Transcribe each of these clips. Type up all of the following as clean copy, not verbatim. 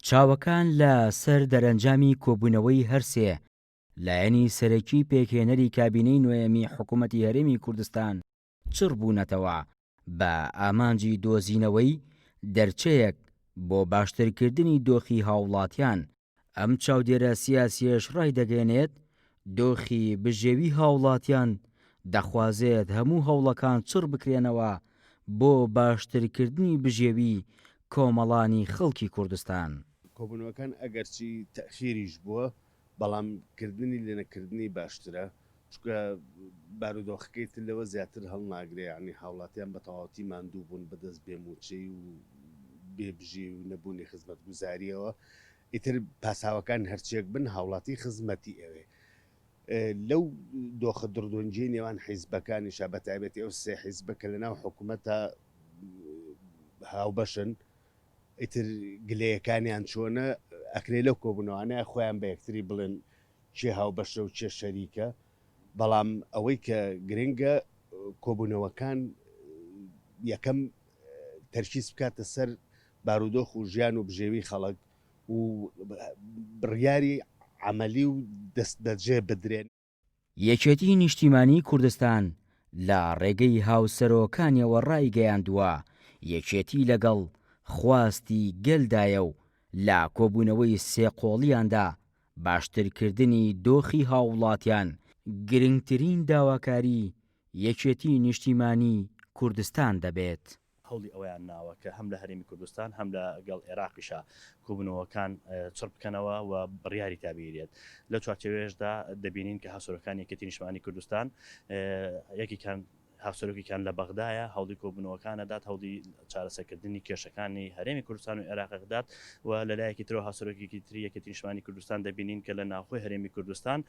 چاوەکان لە سەر دەرەنجامی کۆبوونەوەی هەرسێ لایەنی سەرەکی پێکهێنەری کابینەی نۆیەمی حکوومەتی هەرێمی کوردستان چڕ بوونەتەوە بە ئامانجی دۆزینەوەی دەرچەیەک بۆ باشترکردنی دۆخی هاوڵاتیان، ئەم چاودێرە سیاسیەش ڕایدەگەیەنێت، دۆخی بژێوی هاوڵاتیان دەخوازێت هەموو هەوڵەکان چڕ بکرێنەوە بۆ باشترکردنی بژێوی کۆمەڵانی خەڵکی کوردستان. کۆبوونەوەکان ئەگەرچی تەئخیریش بووە، بەڵام کردنی لە نەکردنی باشترە، چونکە بارودۆخەکەی تر لەوە زیاتر هەڵناگرێ، یانی هاوڵاتیان بە تەواوەتی ماندوو بوون بەدەست بێ مووچەی و بێ بژێوی و نەبوونی خزمەتگوزارییەوە، ئیتر پاساوەکان هەرچیەک بن هاوڵاتی خزمەتی ئەوێ. لەو دۆخە دڕدۆنگیەی نێوان حیزبەکانیشا بەتایبەتی ئەو سێ حیزبە کە لەناو حکومەتا هاوبەشن، ئیتر گلەیەکانیان چۆنە ئەکرێ لەو کۆبوونەوانەیە خۆیان بە یەکتری بڵێن کێ هاوبەشە و کێ شەریکە، بەڵام ئەوەی کە گرنگە کۆبوونەوەکان یەکەم تەرکیز بکاتە سەر بارودۆخ و ژیان و بژێوی خەڵک و بڕیاری عەمەلی و دەستبەجێ بدرێن. یەکێتی نیشتیمانی کوردستان لە ڕێگەی هاوسەرۆکانیەوە ڕایگەیاندووە، یەکێتی لەگەڵ خواستی گەلدایە و لە کۆبوونەوەی سێقۆڵیاندا باشترکردنی دۆخی هاووڵاتیان گرنگترین داواکاری یەکێتی نیشتیمانی کوردستان دەبێت. هەوڵی ئەوەیان ناوە کە هەم لە هەرێمی کوردستان هەم لە گەڵ عێراقیشا کۆبوونەوەکان چڕ بکەنەوە و بڕیاری تا بگیرێت. لەو چوارچێوەیەشدا دەبینین کە هاوسەرۆکانی یەکێتی نیشتمانی کوردستان یەکێکیان هاوسەرۆکێکیان لە بەغدایە هەوڵی کۆبوونەوەکان ئەدات، هەوڵی چارەسەرکردنی کێشەکانی هەرێمی کوردستان و عێراق ئەدات و لە لایەکی ترەوە هاوسەرۆکێکی تری یەکێتی نیشتمانی کوردستان دەبینین کە لە ناوخۆی هەرێمی کوردستان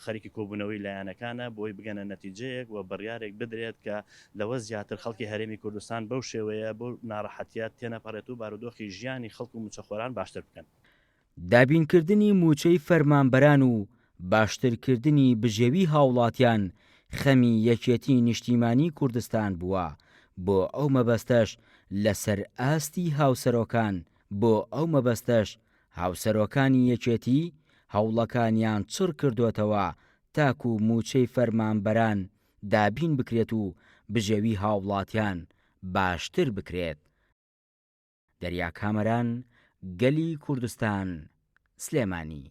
خەریکی کۆبوونەوەی لایەنەکانە بۆی بگەنە نەتیجەیەک و بڕیارێک بدرێت کە لەوە زیاتر خەڵکی هەرێمی کوردستان بەو شێوەیە بەو ناڕەحەتیە تێنەپەڕێت و بارودۆخی ژیانی خەڵک و موچەخۆران باشتر بکەن. دابینکردنی مووچەی فەرمانبەران و باشترکردنی بژێوی هاوڵاتیان خەمی یەکێتی نیشتیمانی کوردستان بووە، بۆ ئەو مەبەستەش لەسەر ئاستی هاوسەرۆکان بۆ ئەو مەبەستەش هاوسەرۆکانی یەکێتی هەوڵەکانیان چڕکردۆتەوە تاکو مووچەی فەرمانبەران دابین بکرێت و بژێوی هاوڵاتیان باشتر بکرێت. دەریا کامەران، گەلی کوردستان، سلێمانی.